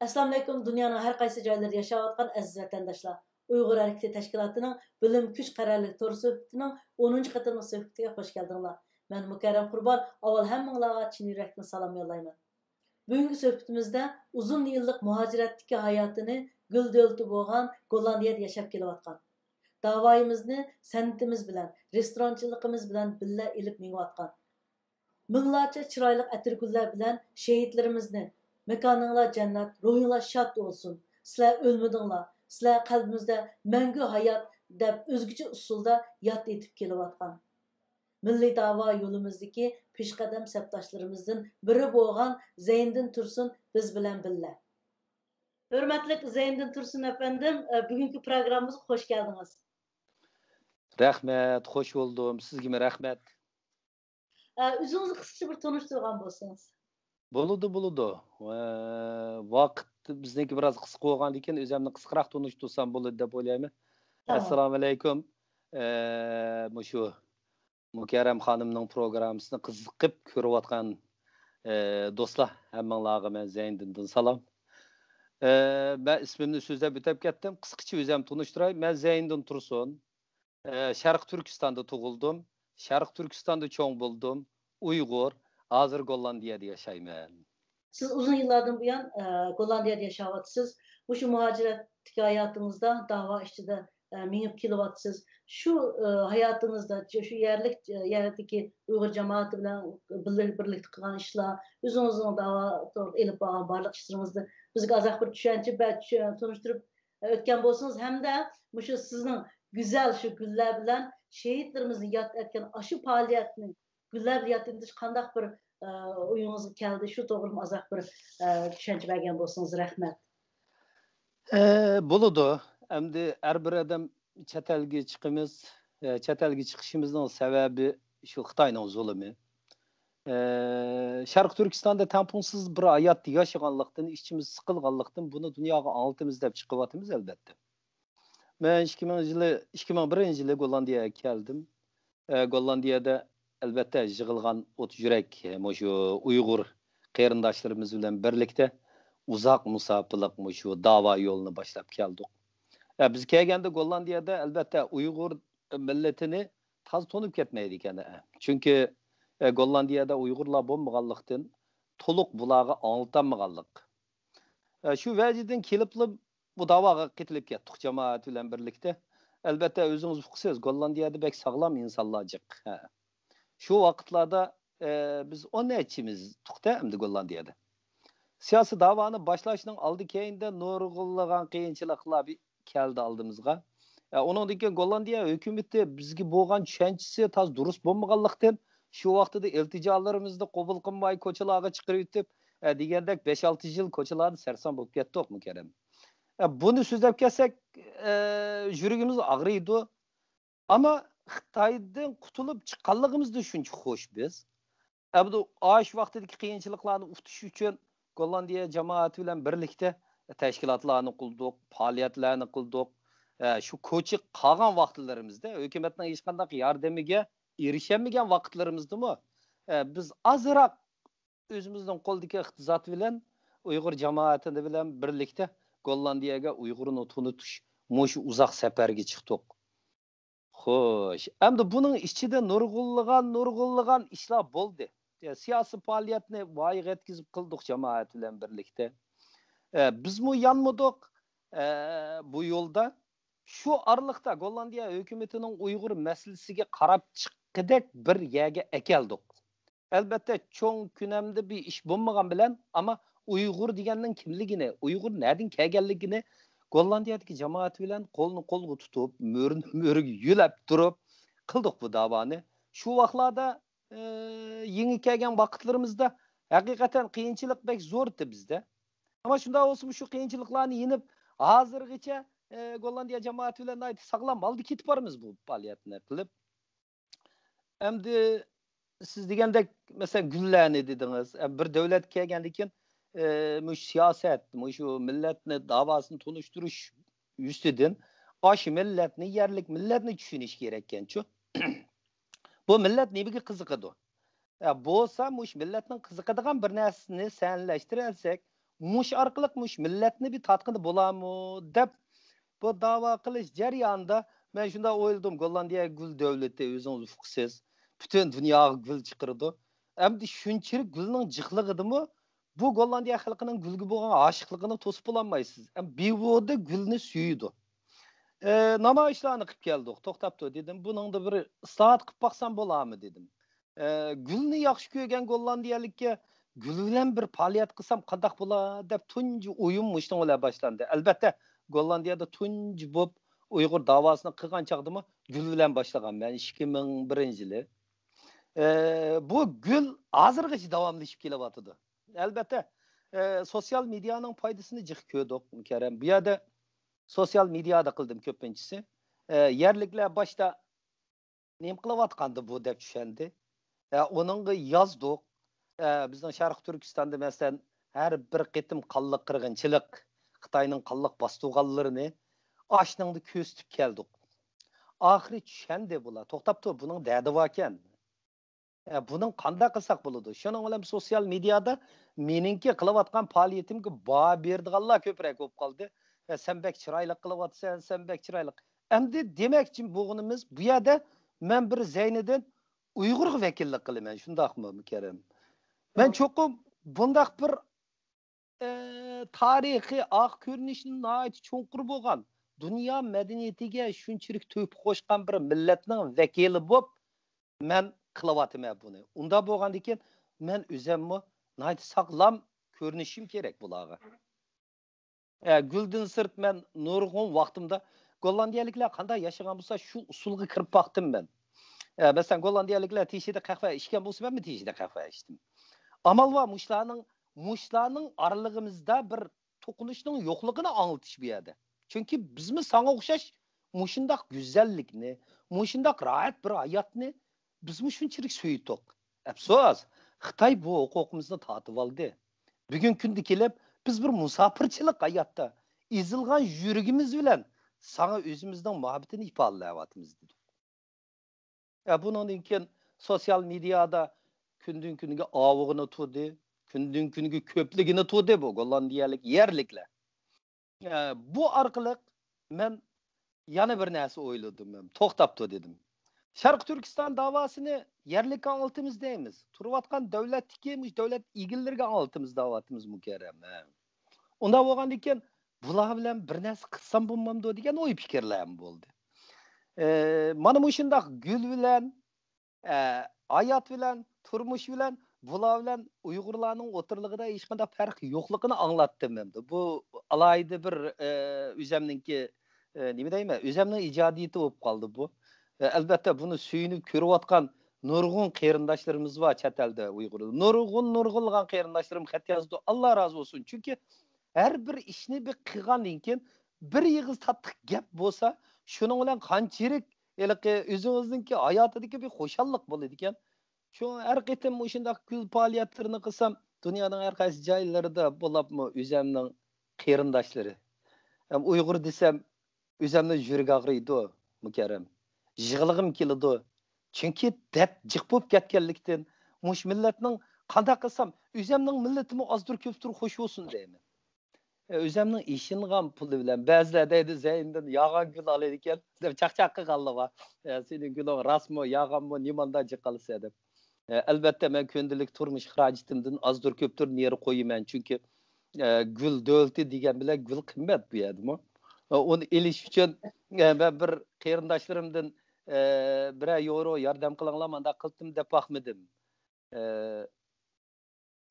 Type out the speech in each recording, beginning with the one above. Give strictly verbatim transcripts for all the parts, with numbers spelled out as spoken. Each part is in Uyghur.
ئەسسالامۇئەلەيكۇم، دۇنيانىڭ ھەر قايسى جايلىرىدا ياشاۋاتقان ئەزىز ۋەتەنداشلار. ئۇيغۇر ھەرىكىتى تەشكىلاتىنىڭ بىلىم كۈچ قەرەللىك تور سۆھبىتىنىڭ ئونىنچى قېتىملىق سۆھبىتىگە خوش كەلدىڭلار. مەن مۇكەررەم قۇربان، ئاۋۋال ھەممىڭلارغا چىن يۈرەكتىن سالام يوللايمەن. بۈگۈنكى سۆھبىتىمىزدە ئۇزۇن يىللىق مۇھاجىرەتتىكى ھاياتىنى گۈل دۆلىتى بولغان گوللاندىيەدە ياشاپ كېلىۋاتقان، داۋايىمىزنى سەنئىتىمىز بىلەن، رېستورانچىلىقىمىز بىلەن بىللە ئېلىپ مېڭىۋاتقان، مىڭلارچە چىرايلىق ئەتىرگۈللەر بىلەن شېھىتلىرىمىزنى، مېكانىڭلار جەننەت، روھىڭلار شاد بولسۇن، سىلەر ئۆلمىدىڭلار، سىلەر قەلبىمىزدە مەڭگۈ ھايات، دەپ ئۆزگىچە ئۇسۇلدا ياد ئېتىپ كېلىۋاتقان، مىللىي داۋا يولىمىزدىكى پېشقەدەم سەپداشلىرىمىزدىن بىرى بولغان زەينىدىن تۇرسۇن بىز بىلەن بىللە. ھۆرمەتلىك زەينىدىن تۇرسۇن ئەپەندىم، بۈگۈنكى پروگراممىمىزغا خوش كەلدىڭىز. رەھمەت، خوش بولدۇم. سىزگىمۇ رەھمەت. ئۆزىڭىزنى قىسقىچە بىر تونۇشتۇرغان بولسىڭىز. بولىدۇ، بولىدۇ. ۋاقىت بىزنىڭكى بىراز قىسقا بولغاندىكىن، ئۆزۈمنى قىسقىراق تونۇشتۇرسام بولىدۇ دەپ ئويلايمەن. ئەسسالامۇ ئەلەيكۇم. مۇشۇ مۇكەررەم خانىمنىڭ پروگراممىسىنى قىزىقىپ كۆرۈۋاتقان دوستلار، ھەممىڭلارغا مەن زەينىدىندىن سالام. مەن ئىسمىمنى سۆزلەپ ئۆتۈپ كەتتىم. قىسقىچە ئۆزۈم تونۇشتۇراي. مەن زەينىدىن تۇرسۇن. شەرقىي تۈركىستاندا تۇغۇلدۇم. شەرقىي تۈركىستاندا چوڭ بولدۇم. ئۇيغۇر. ھازىر گوللاندىيەدە ياشايمەن. سىز ئۇزۇن يىللاردىن بۇيان گوللاندىيەدە ياشاۋاتىسىز. مۇشۇ مۇھاجىرەتتىكى ھاياتىڭىزدا، داۋا ئىچىدە مېڭىپ كېلىۋاتىسىز. شۇ ھاياتىڭىزدا شۇ يەرلىك، يەردىكى ئۇيغۇر جامائىتى بىلەن بىللە، بىرلىكتە قىلغان ئىشلار، ئۆزىڭىزنىڭ داۋا توغرا ئېلىپ بارغان بارلىق ئىشلىرىڭىزنى بىزگە ئازراق بىر چۈشەنچە بەرىپ، تونۇشتۇرۇپ ئۆتكەن بولسىڭىز ھەمدە مۇشۇ سىزنىڭ گۈزەل شۇ گۈللەر بىلەن شېھىتلىرىمىزنى ياد ئەتكەن ئاشۇ پائالىيەتنى گۈللەر بىلەن ياد ئېتىش قانداق بىر ئويىڭىزغا كەلدى؟ شۇ توغرىمۇ ئازراق بىر چۈشەنچە بەرگەن بولسىڭىز رەھمەت. بولىدۇ. ئەمدى ھەر بىر ئادەم چەت ئەلگە چىقىمىز، چەت ئەلگە چىقىشىمىزنىڭ سەۋەبى شۇ خىتاينىڭ زۇلۇمى. شەرقىي تۈركىستاندا تەڭپۇڭسىز بىر ھاياتتا ياشىغانلىقتىن، ئىچىمىز سىقىلغانلىقتىن بۇنى دۇنياغا ئاڭلىتىمىز دەپ چىقىۋاتىمىز ئەلۋەتتە. مەن ئىككى مىڭ يىلى، ئىككى مىڭ بىرىنچى يىلى گوللاندىيەگە كەلدىم. ئە، گوللاندىيەدە ئەلۋەتتە يىغىلغان ئوت يۈرەك، مۇشۇ ئۇيغۇر قېرىنداشلىرىمىز بىلەن بىرلىكتە ئۇزاق مۇساپىلىق مۇشۇ داۋا يولىنى باشلاپ كەلدۇق. ئە، بىز كەلگەندە گوللاندىيەدە ئەلۋەتتە ئۇيغۇر مىللىتىنى تازا تونۇپ كەتمەيدىكەن. ئە، چۈنكى، ئە، گوللاندىيەدە ئۇيغۇرلار بولمىغانلىقتىن تولۇق بۇلارغا ئاڭلىتالمىغانلىق. ئە، شۇ ۋەجىدىن كېلىپلا بۇ داۋاغا قېتىلىپ كەتتۇق جامائەت بىلەن بىرلىكتە. ئەلۋەتتە، ئۆزىڭىز ئۇقىسىز، گوللاندىيەدە بەك ساغلام ئىنسانلار جىق. ھە. شۇ ۋاقىتلاردا، ئە، بىز ئون نەچچىمىز تۇقتا ئەمدى گوللاندىيەدە. سىياسىي داۋانى باشلاشنىڭ ئالدى كەينىدە نۇرغۇنلىغان قىيىنچىلىقلار بى-، كەلدى ئالدىمىزغا. ئە، ئۇنىڭدىن كېيىن گوللاندىيە ھۆكۈمىتى بىزگە بولغان چۈشەنچىسى تازا دۇرۇس بولمىغانلىقتىن، شۇ ۋاقتىدا ئىلتىجالىرىمىزنى قوبۇل قىلماي، كوچىلارغا چىقىرىۋېتىپ، ئە، دېگەندەك بەش-ئالتە يىل كوچىلاردا سەرسان بولۇپ كەتتۇق، مۇكەررەم. ئە، بۇنى سۆزلەپ كەتسەك، ئە، يۈرىكىمىز ئاغرىيدۇ. ئەمما خىتايدىن قۇتۇلۇپ چىققانلىقىمىزدا شۇنچە خوش بىز. ئەمدى ئاشۇ ۋاقتىدىكى قىيىنچىلىقلارنى ئۇتۇش ئۈچۈن گوللاندىيە جامائىتى بىلەن بىرلىكتە تەشكىلاتلارنى قۇردۇق، پائالىيەتلەرنى قىلدۇق. ئە، شۇ كوچا قالغان ۋاقىتلىرىمىزدا، ھۆكۈمەتنىڭ ھېچقانداق ياردىمىگە ئېرىشەلمىگەن ۋاقىتلىرىمىزدىمۇ، ئە، بىز ئازراق ئۆزىمىزنىڭ قولىدىكى ئىقتىساد بىلەن ئۇيغۇر جامائىتى بىلەن بىرلىكتە گوللاندىيەگە ئۇيغۇرنى تونۇتۇش مۇشۇ ئۇزاق سەپەرگە چىقتۇق. خوش، ئەمدى بۇنىڭ ئىچىدە نۇرغۇنلىغان، نۇرغۇنلىغان ئىشلار بولدى. يا، سىياسىي پائالىيەتنى ۋايىغا يەتكۈزۈپ قىلدۇق جامائەت بىلەن بىرلىكتە. ئە، بىزمۇ يانمىدۇق، ئە، بۇ يولدا. شۇ ئارىلىقتا گوللاندىيە ھۆكۈمىتىنىڭ ئۇيغۇر مەسىلىسىگە قاراپ چىققىدەك بىر يەرگە ئەكەلدۇق. ئەلۋەتتە، چوڭ كۆلەمدە بىر ئىش بولمىغان بىلەن، ئەمما ئۇيغۇر دېگەننىڭ كىملىكىنى، ئۇيغۇر نەدىن كەلگەنلىكىنى گوللاندىيەدىكى جامائەت بىلەن قولنى قولغا تۇتۇپ، مۈرىنى مۈرىگە يۆلەپ تۇرۇپ قىلدۇق بۇ داۋانى. شۇ ۋاقىتلاردا، ئى، يېڭى كەلگەن ۋاقىتلىرىمىزدا ھەقىقەتەن قىيىنچىلىق بەك زور ئىدى بىزدە. ئەمما شۇنداق بولسىمۇ شۇ قىيىنچىلىقلارنى يېڭىپ، ھازىرغىچە، ئى، گوللاندىيە جامائىتى بىلەن ناھايىتى ساغلام ھالدا كېتىپ بارىمىز بۇ پائالىيەتنى قىلىپ. ئەمدى سىز دېگەندەك، مەسىلەن، گۈللەرنى دېدىڭىز. ئە، بىر دۆلەتكە كەلگەندىن كېيىن، ئە، مۇشۇ سىياسەت، مۇشۇ مىللەتنى داۋاسىنى تونۇشتۇرۇش يۈزىسىدىن ئاشۇ مىللەتنى، يەرلىك مىللەتنى چۈشىنىش كېرەككەنچۇ. بۇ مىللەت نېمىگە قىزىقىدۇ؟ ئە، بولسا مۇشۇ مىللەتنىڭ قىزىقىدىغان بىر نەرسىنى سەھنىلەشتۈرەلىسەك، مۇشۇ ئارقىلىق مۇشۇ مىللەتنى بىر تارتقىلى بولامۇ دەپ، بۇ داۋا قىلىش جەريانىدا مەن شۇنداق ئويلىدىم، گوللاندىيە گۈل دۆلىتى، ئۆزىڭىز ئۇقىسىز، پۈتۈن دۇنياغا گۈل چىقىرىدۇ. ئەمدى شۇنچىلىك گۈلنىڭ جىقلىقىدىمۇ بۇ گوللاندىيە خەلقىنىڭ گۈلگە بولغان ئاشىقلىقىنى توسۇپ بولالمايسىز. ئەم، بىۋودا گۈلنى سۆيىدۇ. ئە، نامايىشلارنى قىلىپ كەلدۇق، توختاپتۇ دېدىم. بۇنىڭدا بىر ئىسلاھات قىلىپ باقسام بولامۇ دېدىم. ئە، گۈلنى ياخشى كۆرگەن گوللاندىيەلىككە گۈل بىلەن بىر پائالىيەت قىلسام قانداق بولا دەپ تۇنجى ئويۇم مۇشۇنىڭ بىلەن باشلاندى. ئەلبەتتە، گوللاندىيەدە تۇنجى بوپ ئۇيغۇر داۋاسىنى قىلغان چاغدىمۇ گۈل بىلەن باشلىغان مەن ئىككى مىڭ بىرىنچى يىلى. ئە، بۇ گۈل ھازىرغىچە داۋاملىشىپ كېلىۋاتىدۇ. ئەلبەتتە، ئە، سوتسىيال مېدىيانىڭ پايدىسىنى جىق كۆردۇق، مۇكەررەم. بۇ يەردە سوتسىيال مېدىيادا قىلدىم كۆپىنچىسى. ئە، يەرلىكلەر باشتا نېمە قىلىۋاتقاندۇ بۇ دەپ چۈشەندى. ئە، ئۇنىڭغا يازدۇق. ئە، بىزنىڭ شەرقىي تۈركىستاندا، مەسىلەن، ھەر بىر قېتىم قانلىق قىرغىنچىلىق، خىتاينىڭ قانلىق باستۇرغانلىرىنى ئاشۇنىڭدا كۆرسىتىپ كەلدۇق. ئاخىرى چۈشەندى بۇلار. توختاپتۇ، بۇنىڭ دەردى باركەن. ئە، بۇنىڭ قانداق قىلساق بولىدۇ؟ شۇنىڭ بىلەن سوتسىيال مېدىيادا مېنىڭكى قىلىۋاتقان پائالىيىتىمگە باھا بېرىدىغانلار كۆپرەك بولۇپ قالدى. ئە، سەن بەك چىرايلىق قىلىۋاتىسەن، سەن بەك چىرايلىق. ئەمدى دېمەكچى بولغىنىمىز، بۇ يەردە مەن بىر زەينىدىن ئۇيغۇرغا ۋەكىللىك قىلىمەن، شۇنداقمۇ، مۇكەررەم؟ مەن چوقۇم بۇنداق بىر، ئە، تارىخىي ئارقا كۆرۈنۈشى ناھايىتى چوڭقۇر بولغان، دۇنيا مەدەنىيىتىگە شۇنچىلىك تۆھپە قوشقان بىر مىللەتنىڭ ۋەكىلى بولۇپ، مەن قىلىۋاتىمەن بۇنى. ئۇنداق بولغاندىكىن، مەن ئۆزۈممۇ ناھايىتى ساغلام كۆرۈنۈشۈم كېرەك بۇلارغا. ئە، گۈلدىن سىرت مەن نۇرغۇن ۋاقتىمدا گوللاندىيەلىكلەر قانداق ياشىغان بولسا، شۇ ئۇسۇلغا كىرىپ باقتىم مەن. ئە، مەسىلەن، گوللاندىيەلىكلەر تېشىدا قەھۋە ئىچكەن بولسا، مەنمۇ تېشىدا قەھۋە ئىچتىم. ئامال بار، مۇشۇلارنىڭ، مۇشۇلارنىڭ ئارىلىقىمىزدا بىر توقۇنۇشنىڭ يوقلۇقىنى ئاڭلىتىش بۇ يەردە. چۈنكى بىزمۇ ساڭا ئوخشاش مۇشۇنداق گۈزەللىكنى، مۇشۇنداق راھەت بىر ھاياتنى بىزمۇ شۇنچىلىك سۆيدۇق. ئەپسۇس، خىتاي بۇ ھوقۇقىمىزنى تارتىۋالدى. بۈگۈنكى كۈندە كېلىپ، بىز بىر مۇساپىرچىلىق ھاياتتا ئېزىلغان يۈرىكىمىز بىلەن ساڭا ئۆزىمىزنىڭ مۇھەببىتىنى ئىپادىلەۋاتىمىز، دېدۇق. ئە، بۇنىڭدىن كېيىن سوتسىيال مېدىيادا كۈندىن كۈنگە ئاۋۇغىنى تۇردى، كۈندىن كۈنگە كۆپلىگىنى تۇردى بۇ گوللاندىيەلىك يەرلىكلەر. ئە، بۇ ئارقىلىق مەن يەنە بىر نەرسە ئويلىدىم، مەن توختاپتۇ دېدىم. شەرقىي تۈركىستان داۋاسىنى يەرلىككە ئاڭلىتىمىز دەيمىز. تۇرۇۋاتقان دۆلەتتىكى مۇشۇ دۆلەت ئىگىلىرىگە ئاڭلىتىمىز دەۋاتىمىز، مۇكەررەم. ئۇنداق بولغاندىكىن بۇلار بىلەن بىر نەرسە قىلسام بولمامدۇ دېگەن ئوي پىكىرلەرمۇ بولدى. ئە، مانا مۇشۇنداق گۈل بىلەن، ئە، ھايات بىلەن، تۇرمۇش بىلەن، بۇلار بىلەن ئۇيغۇرلارنىڭ ئوتتۇرىلىقىدا ھېچقانداق پەرق يوقلۇقىنى ئاڭلاتتىم ئەمدى. بۇ ئالاھىدە بىر، ئە، ئۆزەمنىڭكى، ئە، نېمە دەيمەن، ئۆزەمنىڭ ئىجادىيىتى بولۇپ قالدى بۇ. ئە، ئەلبەتتە، بۇنى سۆيۈنۈپ كۆرۈۋاتقان نۇرغۇن قېرىنداشلىرىمىز بار چەت ئەلدە ئۇيغۇر. نۇرغۇن، نۇرغۇنلىغان قېرىنداشلىرىم خەت يازىدۇ. ئاللا رازى بولسۇن. چۈنكى ھەر بىر ئىشنى بىر قىلغاندىن كېيىن بىر ئېغىز تاتلىق گەپ بولسا، شۇنىڭ بىلەن قانچىلىك ھېلىقى ئۆزىڭىزنىڭكى ھاياتىدىكى بىر خۇشاللىق بولىدىكەن. شۇ ھەر قېتىم مۇشۇنداق گۈل پائالىيەتلىرىنى قىلسام، دۇنيانىڭ ھەر قايسى جايلىرىدا بولۇپمۇ ئۆزەمنىڭ قېرىنداشلىرى، ھەم ئۇيغۇر دېسەم، ئۆزەمنىڭ يۈرىكى ئاغرىيدۇ، مۇكەررەم. يىغلىغۇم كېلىدۇ. چۈنكى دەرد جىق بولۇپ كەتكەنلىكتىن، مۇشۇ مىللەتنىڭ قانداق قىلسام، ئۆزەمنىڭ مىللىتىمۇ ئازدۇر كۆپتۇر خوش بولسۇن دەيمەن. ئۆزەمنىڭ ئېشىنغان پۇلى بىلەن، بەزىلەر دەيدۇ، زەينىدىن يالغان گۈل ئالايدىكەن دەپ چاقچاق قىلغانلار بار. ئە، سېنىڭ گۈلۈڭ راستمۇ، يالغانمۇ، نېمانداق جىق ئالىسەن دەپ. ئە، ئەلۋەتتە، مەن كۈندىلىك تۇرمۇش خىراجىتىمدىن ئازدۇر كۆپتۇر نېرى قويىمەن، چۈنكى، ئە، گۈل دۆلىتى دېگەن بىلەن گۈل قىممەت بۇ يەردىمۇ. ئە، ئۇنى ئېلىش ئۈچۈن، ئە، مەن بىر قېرىنداشلىرىمدىن، ئە، بىرەر يورو ياردەم قىلىڭلار، مانداق قىلدىم دەپ باقمىدىم. ئە،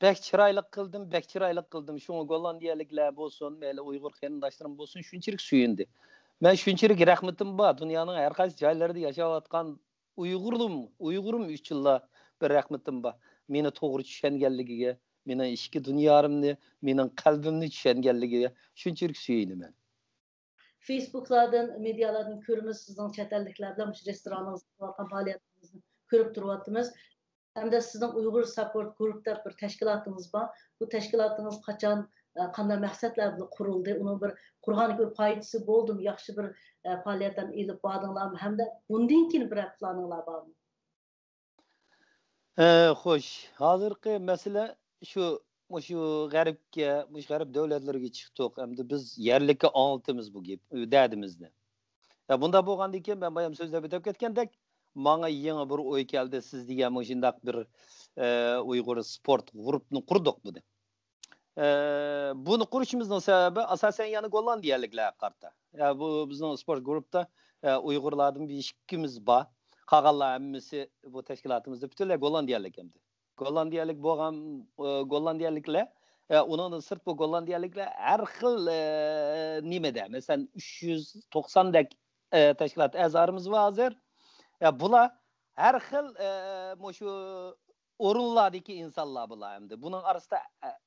بەك چىرايلىق قىلدىم، بەك چىرايلىق قىلدىم. شۇڭا گوللاندىيەلىكلەر بولسۇن، مەيلى ئۇيغۇر قېرىنداشلىرىم بولسۇن، شۇنچىلىك سۆيۈندى. مەن شۇنچىلىك رەھمىتىم بار، دۇنيانىڭ ھەر قايسى جايلىرىدا ياشاۋاتقان ئۇيغۇرلۇم، ئۇيغۇرۇم ئۈچۈنلا بىر رەھمىتىم بار. مېنى توغرا چۈشەنگەنلىكىگە، مېنىڭ ئىچكى دۇنيامنى، مېنىڭ قەلبىمنى چۈشەنگەنلىكىگە شۇنچىلىك سۆيۈنىمەن. فېيسبۇكلاردىن، مېدىيالاردىن كۆرىمىز، سىزنىڭ چەت ئەللىكلەر بىلەن مۇشۇ رېستورانىڭىزدا قىلىۋاتقان پائالىيەتلىرىڭىزنى كۆرۈپ تۇرۇۋاتىمىز. ھەمدە سىزنىڭ ئۇيغۇر ساپورت گۇرۇپ دەپ بىر تەشكىلاتىڭىز بار. بۇ تەشكىلاتىڭىز قاچان، ئە، قانداق مەقسەتلەر بىلەن قۇرۇلدى؟ ئۇنىڭ بىر قۇرغاندىن كېيىن پايدىسى بولدىمۇ؟ ياخشى بىر، ئە، پائالىيەتلەرنى ئېلىپ باردىڭلارمۇ؟ ھەمدە بۇندىن كېيىن بىرەر پىلانىڭلار بارمۇ؟ ئە، خوش، ھازىرقى مەسىلە شۇ، مۇشۇ غەربكە، مۇشۇ غەرب دۆلەتلىرىگە چىقتۇق. ئەمدى بىز يەرلىككە ئاڭلىتىمىز بۇ گەپ، دەردىمىزنى. يا، بۇنداق بولغاندىن كېيىن، مەن بايام سۆزلەپ ئۆتۈپ كەتكەندەك، ماڭا يېڭى بىر ئوي كەلدى، سىز دېگەن مۇشۇنداق بىر، ئە، ئۇيغۇر سپورت گۇرۇپپىنى قۇردۇق بۇنى. ئە، بۇنى قۇرۇشىمىزنىڭ سەۋەبى ئاساسەن يەنە گوللاندىيەلىكلەرگە قارىتا. يا، بۇ بىزنىڭ سپورت گۇرۇپپىدا، ئە، ئۇيغۇرلاردىن بىر ئىككىمىز بار. قالغانلار ھەممىسى بۇ تەشكىلاتىمىزدا پۈتۈنلەي گوللاندىيەلىك ئەمدى. گوللاندىيەلىك بولغان، ئە، گوللاندىيەلىكلەر، ئە، ئۇنىڭدىن سىرت بۇ گوللاندىيەلىكلەر ھەر خىل، ئە، نېمىدە، مەسىلەن، ئۈچ يۈز توقساندەك، ئە، تەشكىلات ئەزالىرىمىز بار ھازىر. ئە، بۇلار ھەر خىل، ئە، مۇشۇ ئورۇنلاردىكى ئىنسانلار بۇلار ئەمدى. بۇنىڭ ئارىسىدا، ئە،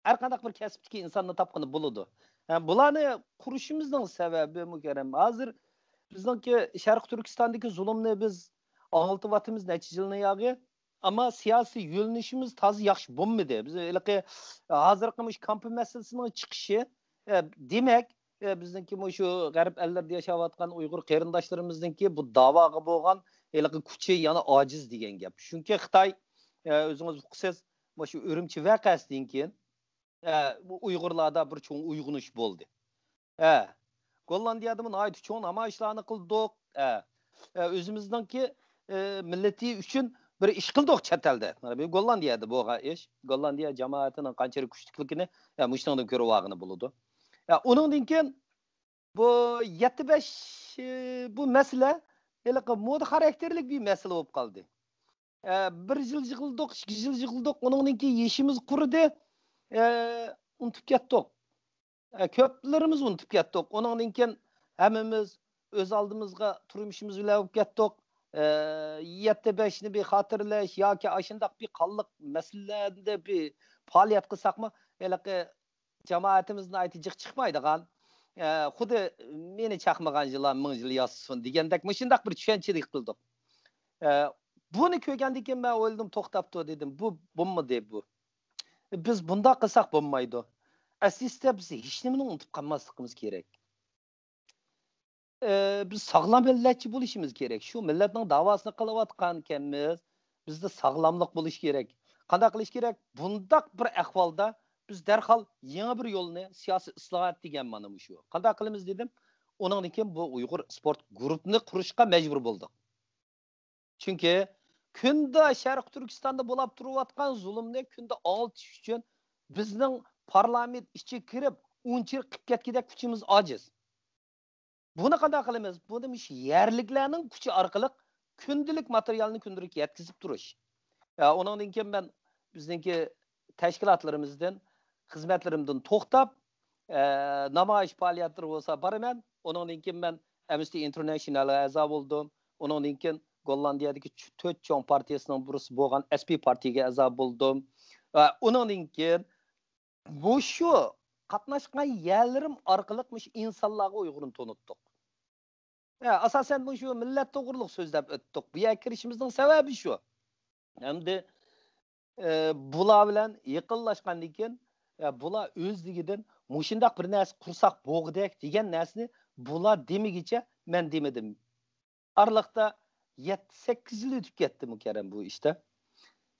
ھەر قانداق بىر كەسىپتىكى ئىنساننى تاپقىلى بولىدۇ. ھە، بۇلارنى قۇرۇشىمىزنىڭ سەۋەبى مۇكەررەم. ھازىر بىزنىڭكى شەرقىي تۈركىستاندىكى زۇلۇمنى بىز ئاڭلىتىۋاتىمىز نەچچە يىلنى ياغى. ئەمما سىياسىي يۆنىلىشىمىز تازا ياخشى بولمىدى. بىز ھېلىقى ھازىرقى مۇشۇ كامپا مەسىلىسىنىڭ چىقىشى، ئە، دېمەك، ئە، بىزنىڭكى مۇشۇ غەرب ئەللىرىدە ياشاۋاتقان ئۇيغۇر قېرىنداشلىرىمىزنىڭكى بۇ داۋاغا بولغان ھېلىقى كۈچى يەنە ئاجىز دېگەن گەپ. چۈنكى خىتاي، ئە، ئۆزىڭىز ئۇقىسىز، مۇشۇ ئۈرۈمچى ۋەقەسىدىن كېيىن، ئە، بۇ ئۇيغۇرلاردا بىر چوڭ ئويغىنىش بولدى. ئە، گوللاندىيەدىمۇ ناھايىتى چوڭ نامايىشلارنى قىلدۇق. ئە، ئە، ئۆزىمىزنىڭكى، ئە، مىللىتى ئۈچۈن بىر ئىش قىلدۇق چەت ئەلدە. مانا بۇ گوللاندىيەدە بولغان ئىش. گوللاندىيە جامائىتىنىڭ قانچىلىك كۈچلۈكلۈكىنى، ئە، مۇشۇنىڭدىن كۆرۈۋالغىلى بولىدۇ. ئە، ئۇنىڭدىن كېيىن بۇ يەتتە بەش، ئە، بۇ مەسىلە ھېلىقى مودا خاراكتېرلىك بىر مەسىلە بولۇپ قالدى. ئە، بىر يىل يىغلىدۇق، ئىككى يىل يىغلىدۇق، ئۇنىڭدىن كېيىن يېشىمىز قۇرۇدى. ئە، ئۇنتۇپ كەتتۇق. ئە، كۆپلىرىمىز ئۇنتۇپ كەتتۇق. ئۇنىڭدىن كېيىن ھەممىمىز ئۆز ئالدىمىزغا تۇرمۇشىمىز بىلەن بولۇپ كەتتۇق. ئە، يەتتە بەشنى بىر خاتىرىلەش ياكى ئاشۇنداق بىر قانلىق مەسىلىلەردە بىر پائالىيەت قىلساقمۇ، ھېلىقى جامائىتىمىز ناھايىتى جىق چىقمايدىغان، ئە، خۇددى مېنى چاقمىغان يىلان مىڭ يىل ياشىسۇن دېگەندەك مۇشۇنداق بىر چۈشەنچىدە قىلدۇق. ئە، بۇنى كۆرگەندىن كېيىن مەن ئويلىدىم، توختاپتۇ دېدىم، بۇ بولمىدى بۇ. بىز بۇنداق قىلساق بولمايدۇ. ئەسلىسىدە بىز ھېچنېمىنى ئۇنتۇپ قالماسلىقىمىز كېرەك. ئە، بىز ساغلام مىللەتچى بولۇشىمىز كېرەك. شۇ مىللەتنىڭ داۋاسىنى قىلىۋاتقانكەنمىز، بىزدە ساغلاملىق بولۇشى كېرەك. قانداق قىلىش كېرەك؟ بۇنداق بىر ئەھۋالدا بىز دەرھال يېڭى بىر يولنى، سىياسىي ئىسلاھات دېگەن مانا مۇشۇ. قانداق قىلىمىز دېدىم. ئۇنىڭدىن كېيىن بۇ ئۇيغۇر سپورت گۇرۇپپىنى قۇرۇشقا مەجبۇر بولدۇق. چۈنكى كۈندە شەرقىي تۈركىستاندا بولاپ تۇرۇۋاتقان زۇلۇمنى كۈندە ئاڭلىتىش ئۈچۈن بىزنىڭ پارلامېنت ئىچىگە كىرىپ ئۇنچىلىك قىلىپ كەتكۈدەك كۈچىمىز ئاجىز. بۇنى قانداق قىلىمىز؟ بۇنى مۇشۇ يەرلىكلەرنىڭ كۈچى ئارقىلىق كۈندىلىك ماتېرىيالنى كۈندىلىك يەتكۈزۈپ تۇرۇش. ئە، ئۇنىڭدىن كېيىن مەن بىزنىڭكى تەشكىلاتلىرىمىزدىن، خىزمەتلىرىمدىن توختاپ، ئە، نامايىش پائالىيەتلىرى بولسا بارىمەن. ئۇنىڭدىن كېيىن مەن ئەمنىستى ئىنتېرناشنالغا ئەزا بولدۇم. ئۇنىڭدىن كېيىن گوللاندىيەدىكى چ-، تۆت چوڭ پارتىيىسىنىڭ بىرسى بولغان ئەس پى پارتىيىگە ئەزا بولدۇم. ۋە ئۇنىڭدىن كېيىن مۇشۇ قاتناشقان يەرلىرىم ئارقىلىق مۇشۇ ئىنسانلارغا ئۇيغۇرنى تونۇتتۇق. ھە، ئاساسەن مۇشۇ مىللەت توغرۇلۇق سۆزلەپ ئۆتتۇق. بۇ يەرگە كىرىشىمىزنىڭ سەۋەبى شۇ. ئەمدى، ئە، بۇلار بىلەن يېقىنلاشقاندىن كېيىن، ئە، بۇلار ئۆزلۈكىدىن مۇشۇنداق بىر نەرسە قۇرساق بوغدەك دېگەن نەرسىنى بۇلار دېمىگىچە مەن دېمىدىم. ئارىلىقتا يەتتە، سەككىز يىل ئۆتۈپ كەتتى مۇكەررەم بۇ ئىشتا.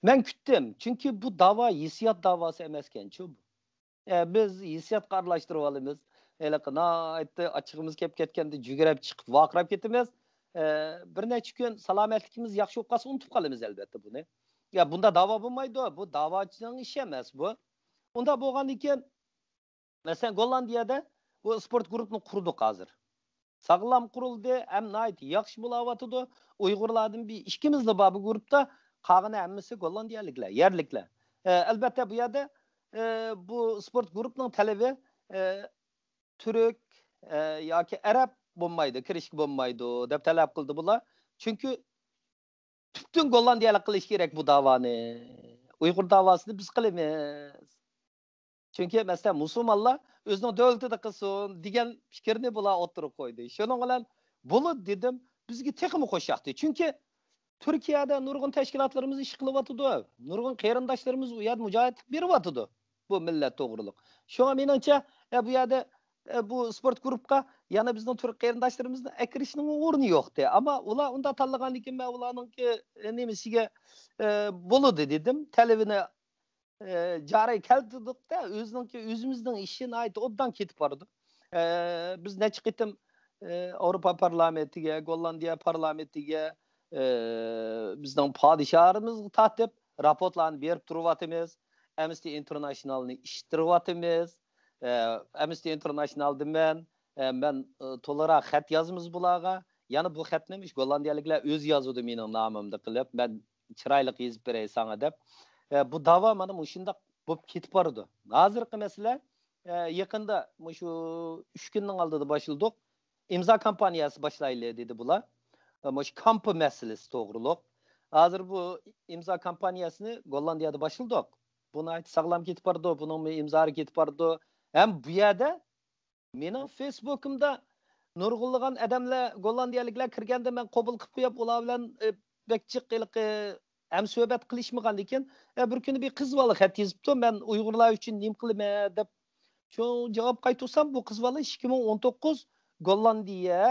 مەن كۈتتۈم، چۈنكى بۇ داۋا ھېسسىيات داۋاسى ئەمەسكەنچۇ بۇ. ئە، بىز ھېسسىياتقا ئارىلاشتۇرۇۋالىمىز. ھېلىقى ناھايىتى ئاچچىقىمىز كېلىپ كەتكەندە جۈگرەپ چىقىپ ۋارقىراپ كېتىمىز. ئە، بىر نەچچە كۈن سالامەتلىكىمىز ياخشى بولۇپ قالسا ئۇنتۇپ قالىمىز ئەلۋەتتە بۇنى. يا، بۇندا داۋا بولمايدۇ، بۇ داۋاچىنىڭ ئىشى ئەمەس بۇ. ئۇنداق بولغاندىن كېيىن مەسىلەن، گوللاندىيەدە بۇ سپورت گۇرۇپپىنى قۇردۇق ھازىر. ساغلام قۇرۇلدى، ھەم ناھايىتى ياخشى بولاۋاتىدۇ. ئۇيغۇرلاردىن بىر ئىككىمىزلا بار بۇ گۇرۇپپىدا، قالغىنى ھەممىسى گوللاندىيەلىكلەر، يەرلىكلەر. ئە، ئەلبەتتە، بۇ يەردە، ئە، بۇ سپورت گۇرۇپپىنىڭ تەلىپى، ئە، تۈرك، ئە، ياكى ئەرەب بولمايدۇ، كىرىشكە بولمايدۇ دەپ تەلەپ قىلدى بۇلار. چۈنكى پۈتۈن گوللاندىيەلىك قىلىش كېرەك بۇ داۋانى. ئۇيغۇر داۋاسىنى بىز قىلىمىز. چۈنكى، مەسىلەن، مۇسۇلمانلار ئۆزىنىڭ دۆلىتىدە قىلسۇن دېگەن پىكىرنى بۇلار ئوتتۇرىغا قويدى. شۇنىڭ بىلەن بولىدۇ دېدىم، بىزگە تېخىمۇ خوش ياقتى. چۈنكى تۈركىيەدە نۇرغۇن تەشكىلاتلىرىمىز ئىش قىلىۋاتىدۇ، نۇرغۇن قېرىنداشلىرىمىز ئۇ يەردە مۇجاھىدلىق بېرىۋاتىدۇ بۇ مىللەت توغرۇلۇق. شۇڭا مېنىڭچە، ئە، بۇ يەردە، ئە، بۇ سپورت گۇرۇپپىغا يەنە بىزنىڭ تۈرك قېرىنداشلىرىمىزنى ئەكىرىشنىڭ ئورنى يوقتى. ئەمما ئۇلار ئۇنداق تاللىغاندىكىن، مەن ئۇلارنىڭكى نېمىسىگە بولىدۇ دېدىم. تەلىپىنى جارى كەلتۈردۇق-دە، ئۆزىنىڭكى، ئۆزىمىزنىڭ ئىشى ناھايىتى ئوبدان كېتىپ بارىدۇ. بىز نەچچە قېتىم ئاۋروپا پارلامېنتىگە، گوللاندىيە پارلامېنتىگە، بىزنىڭ پادىشاھىمىزغا تارتىپ راپورتلارنى بېرىپ تۇرۇۋاتىمىز. ئەمنىستى ئىنتېرناشنالنى ئىشلىتىۋاتىمىز. ئەمنىستى ئىنتېرناشنالدا مەن، مەن تولىراق خەت يازىمىز بۇلارغا. يەنە بۇ خەتنى مۇشۇ گوللاندىيەلىكلەر ئۆزى يازىدۇ مېنىڭ نامىمدا قىلىپ، مەن چىرايلىق يېزىپ بېرەي ساڭا دەپ. بۇ داۋا مانا مۇشۇنداق بولۇپ كېتىپ بارىدۇ. ھازىرقى مەسىلە، يېقىندا مۇشۇ ئۈچ كۈننىڭ ئالدىدا باشلىدۇق. ئىمزا كامپانىيەسى باشلايلى دېدى بۇلار. مۇشۇ كامپا مەسىلىسى توغرۇلۇق. ھازىر بۇ ئىمزا كامپانىيەسىنى گوللاندىيەدە باشلىدۇق. بۇ ناھايىتى ساغلام كېتىپ بارىدۇ، بۇنىڭمۇ ئىمزالىرى كېتىپ بارىدۇ. ھەم بۇ يەردە مېنىڭ فېيسبۇكۇمدا نۇرغۇنلىغان ئادەملەر، گوللاندىيەلىكلەر كىرگەندە مەن قوبۇل قىلىپ قويۇپ، ئۇلار بىلەن بەك جىق ھېلىقى ھەمسۆھبەت قىلىشمىغاندىكىن، بىر كۈنى بىر قىز بالا خەت يېزىپتۇ، مەن ئۇيغۇرلار ئۈچۈن نېمە قىلىمەن دەپ. شۇ جاۋاب قايتۇرسام، بۇ قىز بالا ئىككى مىڭ ئون توققۇز گوللاندىيە،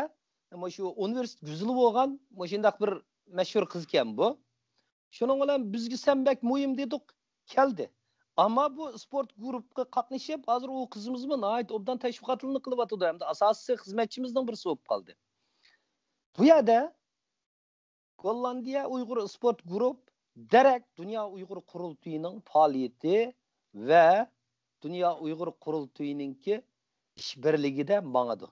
مۇشۇ ئۇنىۋېرسىتېت گۈزىلى بولغان مۇشۇنداق بىر مەشھۇر قىزكەن بۇ. شۇنىڭ بىلەن بىزگە سەن بەك مۇھىم دېدۇق، كەلدى. ئەمما بۇ ئىسپورت گۇرۇپقا قاتنىشىپ، ھازىر ئۇ قىزىمىزمۇ ناھايىتى ئوبدان تەشۋىقاتلىرىنى قىلىۋاتىدۇ ھەمدە ئاساسىي خىزمەتچىمىزنىڭ بىرسى بولۇپ قالدى. بۇ يەردە گوللاندىيە ئۇيغۇر ئىسپورت گۇرۇپ دېرەك دۇنيا ئۇيغۇر قۇرۇلتىيىنىڭ پائالىيىتى ۋە دۇنيا ئۇيغۇر قۇرۇلتىيىنىڭكى ئىشبىرلىكىدە ماڭىدۇ.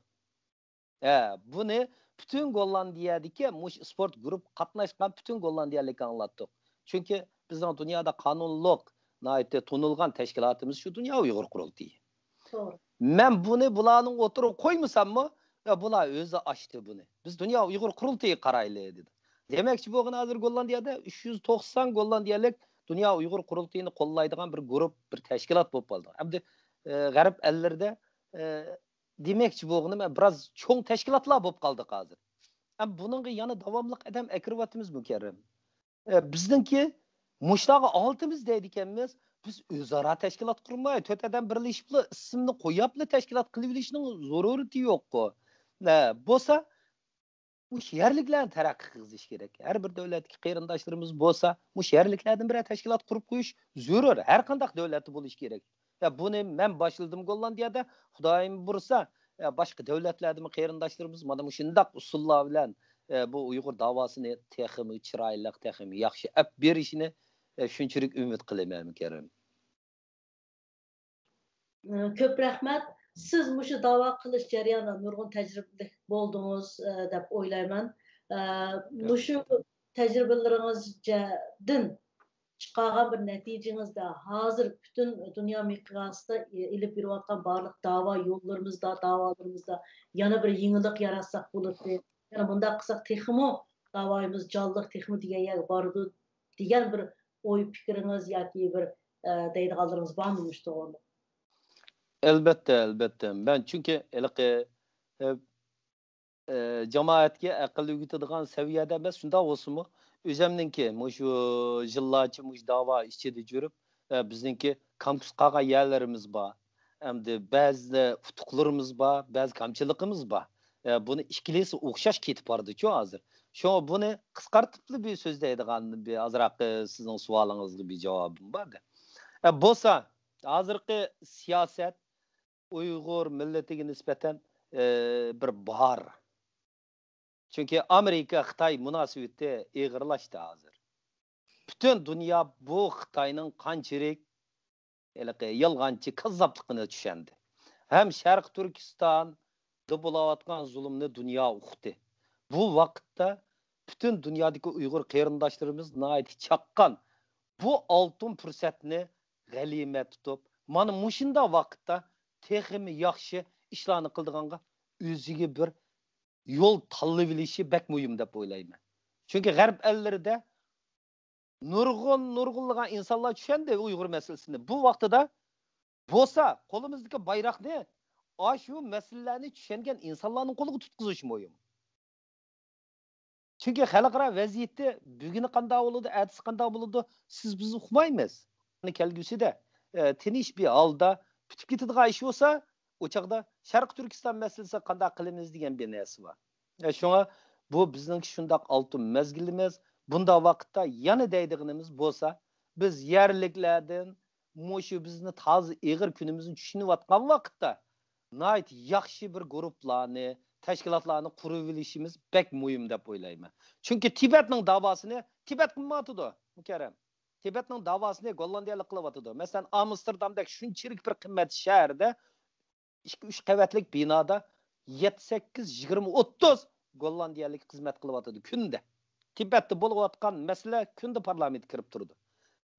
ھە، بۇنى پۈتۈن گوللاندىيەدىكى مۇشۇ ئىسپورت گۇرۇپ قاتناشقان پۈتۈن گوللاندىيەلىككە ئاڭلاتتۇق. چۈنكى بىزنىڭ دۇنيادا قانۇنلۇق، ناھايىتى تونۇلغان تەشكىلاتىمىز شۇ دۇنيا ئۇيغۇر قۇرۇلتىيى. توغرا. مەن بۇنى بۇلارنىڭ ئوتتۇرىغا قويمىساممۇ، يا بۇلار ئۆزى ئاچتى بۇنى. بىز دۇنيا ئۇيغۇر قۇرۇلتىيىغا قارايلى دېدى. دېمەكچى بولغىنى ھازىر گوللاندىيەدە ئۈچ يۈز توقسان گوللاندىيەلىك دۇنيا ئۇيغۇر قۇرۇلتىيىنى قوللايدىغان بىر گۇرۇپ، بىر تەشكىلات بولۇپ قالدى. ئەمدى، ئە، غەرب ئەللىرىدە، ئە، دېمەكچى بولغىنىم، بىراز چوڭ تەشكىلاتلار بولۇپ قالدۇق ھازىر. ھەم بۇنىڭغا يەنە داۋاملىق ئادەم ئەكىرىۋاتىمىز مۇكەررەم. ئە، بىزنىڭكى مۇشۇلارغا ئاڭلىتىمىز دەيدىكەنمىز، بىز ئۆزئارا تەشكىلات قۇرماي، تۆت ئادەم بىرلىشىپلا ئىسىمنى قويۇپلا تەشكىلات قىلىۋېلىشنىڭ زۆرۈرىيىتى يوققۇ. ئە، بولسا، مۇشۇ يەرلىكلەرنى تەرەققىي قىلغۇزۇش كېرەك. ھەر بىر دۆلەتتىكى قېرىنداشلىرىمىز بولسا، مۇشۇ يەرلىكلەردىن بىرەر تەشكىلات قۇرۇپ قويۇش زۆرۈر. ھەر قانداق دۆلەتتە بولۇش كېرەك. يا، بۇنى مەن باشلىدىم گوللاندىيەدە. خۇدايىم بۇيرۇسا، يا، باشقا دۆلەتلەردىمۇ قېرىنداشلىرىمىز مانا مۇشۇنداق ئۇسۇللار بىلەن، ئە، بۇ ئۇيغۇر داۋاسىنى تېخىمۇ چىرايلىق، تېخىمۇ ياخشى ئەپ بېرىشىنى، ئە، شۇنچىلىك ئۈمىد قىلىمەن، مۇكەررەم. كۆپ رەھمەت. سىز مۇشۇ داۋا قىلىش جەريانىدا نۇرغۇن تەجرىبىلىك بولدىڭىز، ئە، دەپ ئويلايمەن. ئە، مۇشۇ تەجرىبىلىرىڭىزدىن چىقارغان بىر نەتىجىڭىزدە ھازىر پۈتۈن دۇنيا مىقياسىدا ئېلىپ بېرىۋاتقان بارلىق داۋا يوللىرىمىزدا، داۋالىرىمىزدا يەنە بىر يېڭىلىق ياراتساق بولاتتى. يەنە مۇنداق قىلساق تېخىمۇ داۋايىمىز جانلىق، تېخىمۇ دېگەن يەرگە بارىدۇ دېگەن بىر ئوي پىكرىڭىز ياكى بىر، ئە، دەيدىغانلىرىڭىز بارمۇ مۇشۇ توغرىلىق؟ ئەلبەتتە، ئەلبەتتە. مەن چۈنكى ھېلىقى، ئە، ئە، جامائەتكە ئەقىل ئۆگىتىدىغان سەۋىيەدە ئەمەس، شۇنداق بولسىمۇ، ئۆزەمنىڭكى مۇشۇ يىللارچە مۇشۇ داۋا ئىچىدە يۈرۈپ، ئە، بىزنىڭكى كام-كۈس قالغان يەرلىرىمىز بار. ئەمدى بەزى ئۇتۇقلىرىمىز بار، بەزى كەمچىلىكىمىز بار. ئە، بۇنى ئىككىلىسى ئوخشاش كېتىپ بارىدۇچۇ ھازىر. شۇڭا بۇنى قىسقارتىپلا بىر سۆزلەيدىغان بىر ئازراق، ئە، سىزنىڭ سوئالىڭىزغا بىر جاۋابىم بار. ئە، بولسا، ھازىرقى سىياسەت ئۇيغۇر مىللىتىگە نىسبەتەن، ئى، بىر بار. چۈنكى ئامېرىكا خىتاي مۇناسىۋىتى ئېغىرلاشتى ھازىر. پۈتۈن دۇنيا بۇ خىتاينىڭ قانچىلىك ھېلىقى يالغانچى، كاززاپلىقىنى چۈشەندى. ھەم شەرقىي تۈركىستاندا بولۇۋاتقان زۇلۇمنى دۇنيا ئۇقتى. بۇ ۋاقىتتا پۈتۈن دۇنيادىكى ئۇيغۇر قېرىنداشلىرىمىز ناھايىتى چاققان بۇ ئالتۇن پۇرسەتنى غەنىيمەت تۇتۇپ، مانا مۇشۇنداق ۋاقىتتا تېخىمۇ ياخشى ئىشلارنى قىلىدىغانغا ئۆزىگە بىر يول تاللىۋېلىشى بەك مۇھىم دەپ ئويلايمەن. چۈنكى غەرب ئەللىرىدە نۇرغۇن، نۇرغۇنلىغان ئىنسانلار چۈشەندى ئۇيغۇر مەسىلىسىنى. بۇ ۋاقتىدا بولسا قولىمىزدىكى بايراقنى ئاشۇ مەسىلىلەرنى چۈشەنگەن ئىنسانلارنىڭ قولىغا تۇتقۇزۇش مۇھىم. چۈنكى خەلقئارا ۋەزىيىتى بۈگۈنى قانداق بولىدۇ، ئەتىسى قانداق بولىدۇ، سىز بىز ئۇقمايمىز. كەلگۈسىدە، ئە، تىنچ بىر ھالدا پۈتۈپ كېتىدىغان ئىش بولسا، ئۇ چاغدا شەرقىي تۈركىستان مەسىلىسىگە قانداق قىلىمىز دېگەن بىر نەرسە بار. شۇڭا بۇ بىزنىڭكى شۇنداق ئالتۇن مەزگىلىمىز. بۇنداق ۋاقىتتا يەنە دەيدىغىنىمىز بولسا، بىز يەرلىكلەردىن مۇشۇ بىزنى تازا ئېغىر كۈنىمىزنى چۈشىنىۋاتقان ۋاقىتتا ناھايىتى ياخشى بىر گۇرۇپپىلارنى، تەشكىلاتلارنى قۇرۇۋېلىشىمىز بەك مۇھىم دەپ ئويلايمەن. چۈنكى تىبەتنىڭ داۋاسىنى تىبەت قىلمايۋاتىدۇ، مۇكەررەم. تىبەتنىڭ داۋاسىنى گوللاندىيەلىك قىلىۋاتىدۇ. مەسىلەن، ئامستېردامدەك شۇنچىلىك بىر قىممەت شەھەردە ئىككى، ئۈچ قەۋەتلىك بىنادا يەتتە، سەككىز، يىگىرمە، ئوتتۇز گوللاندىيەلىك خىزمەت قىلىۋاتىدۇ كۈندە. تىبەتتە بولۇۋاتقان مەسىلە كۈندە پارلامېنتكە كىرىپ تۇرىدۇ.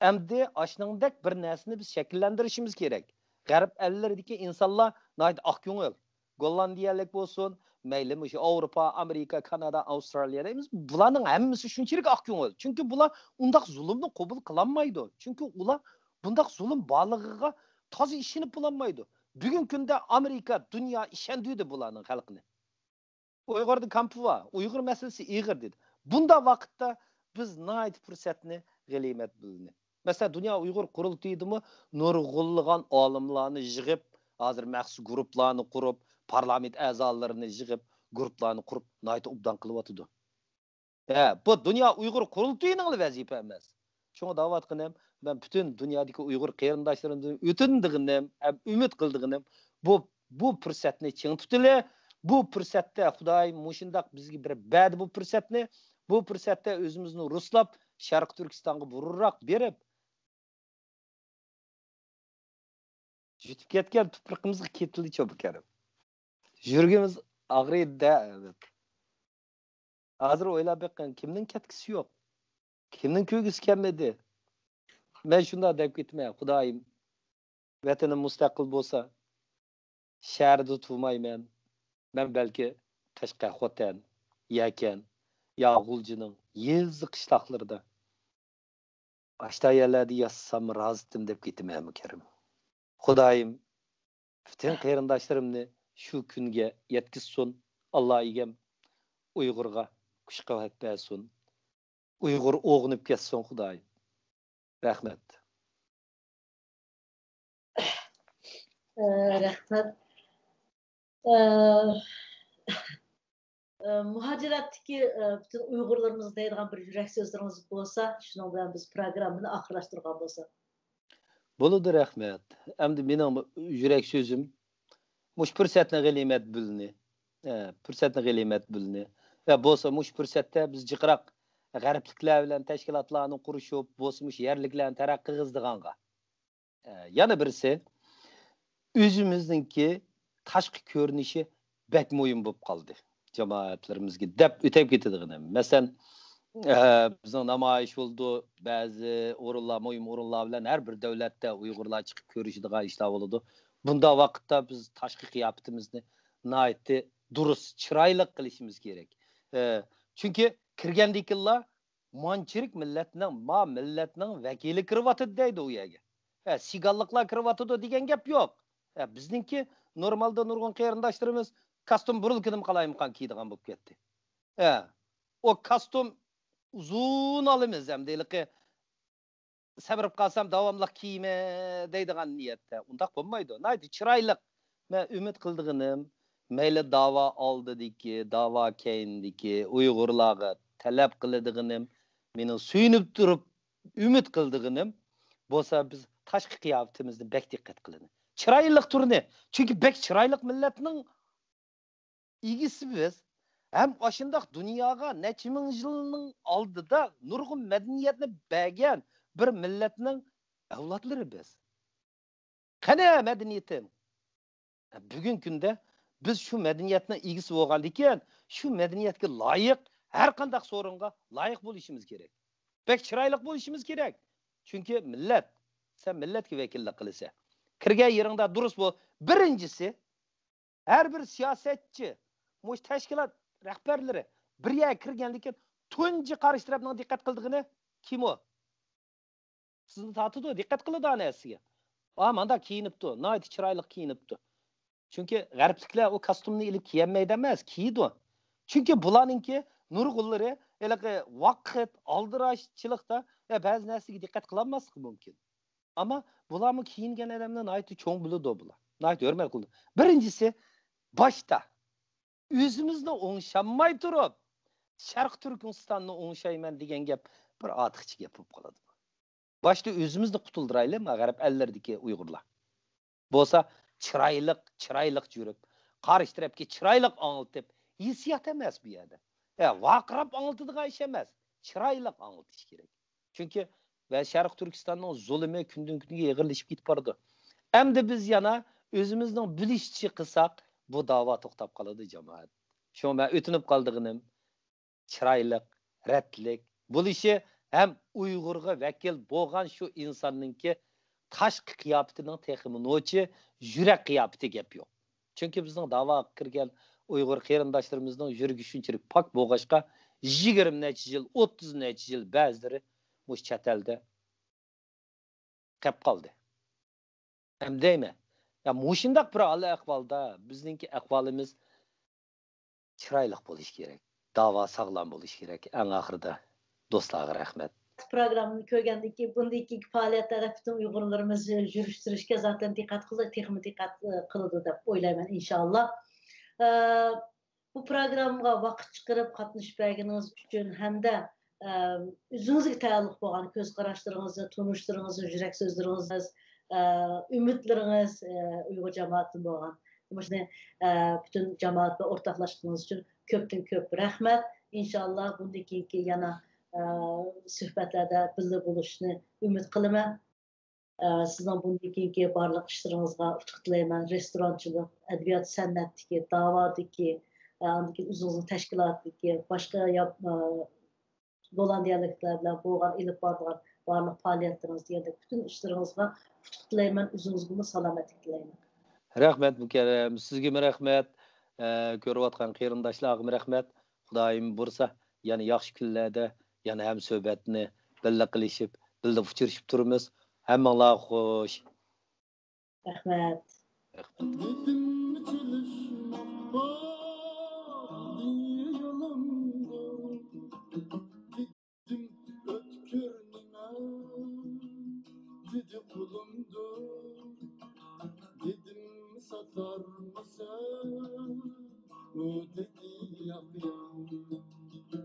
ئەمدى ئاشۇنىڭدەك بىر نەرسىنى بىز شەكىللەندۈرۈشىمىز كېرەك. غەرب ئەللىرىدىكى ئىنسانلار ناھايىتى ئاقكۆڭۈل. گوللاندىيەلىك بولسۇن، مەيلى مۇشۇ ئاۋروپا، ئامېرىكا، كانادا، ئاۋسترالىيە دەيمىز. بۇلارنىڭ ھەممىسى شۇنچىلىك ئاقكۆڭۈل. چۈنكى بۇلار ئۇنداق زۇلۇمنى قوبۇل قىلالمايدۇ. چۈنكى ئۇلار بۇنداق زۇلۇم بارلىقىغا تازا ئىشىنىپ بولالمايدۇ. بۈگۈنكى كۈندە ئامېرىكا، دۇنيا ئىشەندۈردى بۇلارنىڭ خەلقىنى. ئۇيغۇردا كامپى بار، ئۇيغۇر مەسىلىسى ئېغىر دېدى. بۇنداق ۋاقىتتا بىز ناھايىتى پۇرسەتنى غەنىيمەت بىلىنى. مەسىلەن، دۇنيا ئۇيغۇر قۇرۇلتىيىدىمۇ نۇرغۇنلىغان ئالىملارنى يىغىپ، ھازىر مەخسۇس گۇرۇپپىلارنى قۇرۇپ، پارلامېنت ئەزالىرىنى يىغىپ، گۇرۇپپىلارنى قۇرۇپ، ناھايىتى ئوبدان قىلىۋاتىدۇ. ھە، بۇ دۇنيا ئۇيغۇر قۇرۇلتىيىنىڭلا ۋەزىپە ئەمەس. شۇڭا دەۋاتقىنىم، مەن پۈتۈن دۇنيادىكى ئۇيغۇر قېرىنداشلىرىمدىن ئۆتۈندىغىنىم ھەم ئۈمىد قىلىدىغىنىم، بۇ، بۇ پۇرسەتنى چىڭ تۇتىلى. بۇ پۇرسەتتە خۇدايىم مۇشۇنداق بىزگە بىر بەردى بۇ پۇرسەتنى. بۇ پۇرسەتتە ئۆزىمىزنى رۇسلاپ، شەرقىي تۈركىستانغا بۇرۇنراق بېرىپ، يۈتۈپ كەتكەن تۇپرىقىمىزغا كېتىلىچۇ بۇ كەرەم. يۈرىكىمىز ئاغرىيدۇ-دە، ئەلۋەتتە. ھازىر ئويلاپ بېقىڭ، كىمنىڭ كەتكۈسى يوق؟ كىمنىڭ كۈلگۈسى كەلمىدى؟ مەن شۇنداق دەپ كېتىمەن، خۇدايىم، ۋەتىنىم مۇستەقىل بولسا، شەھەردە تۇرمايمەن. مەن بەلكى قەشقەر، خوتەن، يەكەن، يا غۇلجىنىڭ يېزا قىشلاقلىرىدا، ئاشتا يەرلەردە ياشىسام رازىتىم دەپ كېتىمەن، مۇكەررەم. خۇدايىم پۈتۈن قېرىنداشلىرىمنى شۇ كۈنگە يەتكۈزسۇن. ئاللا ئىگەم ئۇيغۇرغا كۈچ قۇۋۋەت بەرسۇن. ئۇيغۇر ئويغىنىپ كەتسۇن، خۇدايىم. رەھمەت. ئە، رەھمەت. ئە، ئە، مۇھاجىرەتتىكى، ئە، پۈتۈن ئۇيغۇرلىرىمىزغا دەيدىغان بىر يۈرەك سۆزلىرىڭىز بولسا، شۇنىڭ بىلەن بىز پروگراممىنى ئاخىرلاشتۇرغان بولساق. بولىدۇ، رەھمەت. ئەمدى مېنىڭ يۈرەك سۆزۈم، مۇشۇ پۇرسەتنى غەنىيمەت بىلىنى. ئە، پۇرسەتنى غەنىيمەت بىلىنى. ۋە بولسا مۇشۇ پۇرسەتتە بىز جىقراق غەربلىكلەر بىلەن تەشكىلاتلارنى قۇرۇشۇپ، بولسا مۇشۇ يەرلىكلەرنى تەرەققىي قىلىدىغانغا. ئە، يەنە بىرسى، ئۆزىمىزنىڭكى تاشقى كۆرۈنۈشى بەك مۇھىم بولۇپ قالدى جامائەتلىرىمىزگە دەپ ئۆتەپ كېتىدىغىنىم. مەسىلەن، ئە، بىزنىڭ نامايىش بولىدۇ، بەزى ئورۇنلار، مۇھىم ئورۇنلار بىلەن ھەر بىر دۆلەتتە ئۇيغۇرلار چىقىپ كۆرۈشىدىغان ئىشلار بولىدۇ. بۇنداق ۋاقىتتا بىز تاشقى قىياپىتىمىزنى ناھايىتى دۇرۇس، چىرايلىق قىلىشىمىز كېرەك. ئە، چۈنكى كىرگەندىكىنلا مانچىرىك مىللەتنىڭ، ما مىللەتنىڭ ۋەكىلى كىرىۋاتىدۇ دەيدۇ ئۇ يەرگە. ھە، سىگانلىقلار كىرىۋاتىدۇ دېگەن گەپ يوق. ھە، بىزنىڭكى نورمالدا نۇرغۇن قېرىنداشلىرىمىز كاستيۇم بۇرۇلكىدىمۇ قالايمىقان كىيىدىغان بولۇپ كەتتى. ھە، ئۇ كاستيۇم ئۇزۇن ئالىمىز ئەمدى ھېلىقى سەۋرىپ قالسام داۋاملىق كىيىمەن دەيدىغان نىيەتتە. ئۇنداق بولمايدۇ. ناھايىتى چىرايلىق. مەن ئۈمىد قىلىدىغىنىم، مەيلى داۋا ئالدىدىكى، داۋا كەينىدىكى ئۇيغۇرلارغا تەلەپ قىلىدىغىنىم، مېنىڭ سۆيۈنۈپ تۇرۇپ ئۈمىد قىلىدىغىنىم بولسا، بىز تاشقى قىياپىتىمىزنى بەك دىققەت قىلىڭ. چىرايلىق تۇرنى. چۈنكى بەك چىرايلىق مىللەتنىڭ ئىگىسى بىز. ھەم ئاشۇنداق دۇنياغا نەچچە مىڭ يىلنىڭ ئالدىدا نۇرغۇن مەدەنىيەتنى بەرگەن بىر مىللەتنىڭ ئەۋلادلىرى بىز. قېنى مەدەنىيىتىم؟ بۈگۈنكى كۈندە بىز شۇ مەدەنىيەتنىڭ ئىگىسى بولغاندىكىن، شۇ مەدەنىيەتكە لايىق، ھەر قانداق سورۇنغا لايىق بولۇشىمىز كېرەك. بەك چىرايلىق بولۇشىمىز كېرەك. چۈنكى مىللەت، سەن مىللەتكە ۋەكىللىك قىلىسەن. كىرگەن يېرىڭدە دۇرۇس بول. بىرىنچىسى، ھەر بىر سىياسەتچى، مۇشۇ تەشكىلات رەھبەرلىرى بىر يەرگە كىرگەندىكىن تۇنجى قارشى تەرەپنىڭ دىققەت قىلىدىغىنى كىم ئۇ؟ سىزنى تارتىدۇ، دىققەت قىلىدۇ ھەر نەرسىگە. ئا، مانداق كىيىنىپتۇ، ناھايىتى چىرايلىق كىيىنىپتۇ. چۈنكى غەربلىكلەر ئۇ كاستيۇمنى ئېلىپ كىيەلمەيدۇ ئەمەس، كىيىدۇ. چۈنكى بۇلارنىڭكى نۇرغۇنلىرى ھېلىقى ۋاقىت، ئالدىراشچىلىقتا ۋە بەزى نەرسىگە دىققەت قىلالماسلىقى مۇمكىن. ئەمما بۇلارمۇ كىيىنگەن ئادەمنى ناھايىتى چوڭ بىلىدۇ بۇلار. ناھايىتى ھۆرمەت قىلىدۇ. بىرىنچىسى، باشتا ئۆزىمىزنى ئوڭشالماي تۇرۇپ، شەرقىي تۈركىستاننى ئوڭشايمەن دېگەن گەپ بىر ئارتۇقچە گەپ بولۇپ قالىدۇ. باشتا ئۆزىمىزنى قۇتۇلدۇرايلى، ما غەرب ئەللىرىدىكى ئۇيغۇرلار. بولسا چىرايلىق، چىرايلىق يۈرۈپ، قارشى تەرەپكە چىرايلىق ئاڭلىتىپ، ھېسسىيات ئەمەس بۇ يەردە. يا، ۋارقىراپ ئاڭلىتىدىغان ئىش ئەمەس. چىرايلىق ئاڭلىتىش كېرەك. چۈنكى ۋە شەرقىي تۈركىستاننىڭ زۇلۇمى كۈندىن كۈنگە ئېغىرلىشىپ كېتىپ بارىدۇ. ئەمدى بىز يەنە ئۆزىمىزنىڭ بىلىشىچە قىلساق، بۇ داۋا توختاپ قالىدۇ، جامائەت. شۇڭا مەن ئۆتۈنۈپ قالىدىغىنىم، چىرايلىق، رەتلىك بولۇشى ھەم ئۇيغۇرغا ۋەكىل بولغان شۇ ئىنساننىڭكى تاشقى قىياپىتىنىڭ تېخىمۇ نوچى، يۈرەك قىياپىتى گەپ يوق. چۈنكى بىزنىڭ داۋاغا كىرگەن ئۇيغۇر قېرىنداشلىرىمىزنىڭ يۈرىكى شۇنچىلىك پاك بولغاچقا، يىگىرمە نەچچە يىل، ئوتتۇز نەچچە يىل بەزىلىرى مۇشۇ چەت ئەلدە قېلىپ قالدى. ھەم دەيمەن، يا مۇشۇنداق بىر ھال ئەھۋالدا بىزنىڭكى ئەھۋالىمىز چىرايلىق بولۇشى كېرەك. داۋا ساغلام بولۇشى كېرەك. ئەڭ ئاخىرىدا دوستلارغا رەھمەت. پروگراممىنى كۆرگەندىن كېيىن، بۇندىن كېيىنكى پائالىيەتلەردە پۈتۈن ئۇيغۇرلىرىمىز يۈرۈشتۈرۈشكە زاتەن دىققەت قىلىدۇ، تېخىمۇ دىققەت، ئە، قىلىدۇ دەپ ئويلايمەن، ئىنشاللا. ئە، بۇ پروگراممىغا ۋاقىت چىقىرىپ قاتنىشىپ بەرگىنىڭىز ئۈچۈن ھەمدە، ئە، ئۆزىڭىزگە تەئەللۇق بولغان كۆز قاراشلىرىڭىزنى، تونۇشلىرىڭىزنى، يۈرەك سۆزلىرىڭىزنى، ئە، ئۈمىدلىرىڭىز، ئە، ئۇيغۇر جامائىتىدىن بولغان مۇشۇنى، ئە، پۈتۈن جامائەت بىلەن ئورتاقلاشقىنىڭىز ئۈچۈن كۆپتىن كۆپ رەھمەت. ئىنشاللا بۇندىن كېيىنكى يەنە، ئە، سۆھبەتلەردە بىللە بولۇشنى ئۈمىد قىلىمەن. ئە، سىزنىڭ بۇندىن كېيىنكى بارلىق ئىشلىرىڭىزغا ئۇتۇق تىلەيمەن. رېستورانچىلىق، ئەدەبىيات، سەنئەتتىكى، داۋادىكى، ئە، ئاندىن كېيىن ئۆزىڭىزنىڭ تەشكىلاتىدىكى، باشقا يا-، ئە، گوللاندىيەلىكلەر بىلەن بولغان، ئېلىپ بارىدىغان بارلىق پائالىيەتلىرىڭىز دېگەندەك پۈتۈن ئىشلىرىڭىزغا ئۇتۇق تىلەيمەن، ئۆزىڭىزگىمۇ سالامەتلىك تىلەيمەن. رەھمەت، مۇكەررەم. سىزگىمۇ رەھمەت. ئە، كۆرۈۋاتقان قېرىنداشلارغىمۇ رەھمەت. خۇدايىم بۇيرۇسا، يەنە ياخشى كۈنلەردە يەنە ھەمسۆھبەتنى بىللە قىلىشىپ، بىللە ئۇچرىشىپ تۇرىمىز. ھەممىڭلار خوش. رەھمەت. رەھمەت. دېدىم، چېلىشماقتا يولۇمدىن. دېدىم، ئۆتكۈر نېمە؟ دېدى، قولۇمدۇر. دېدىم، ساتارمىسەن؟ ئۇ دېدى، ياق، ياق.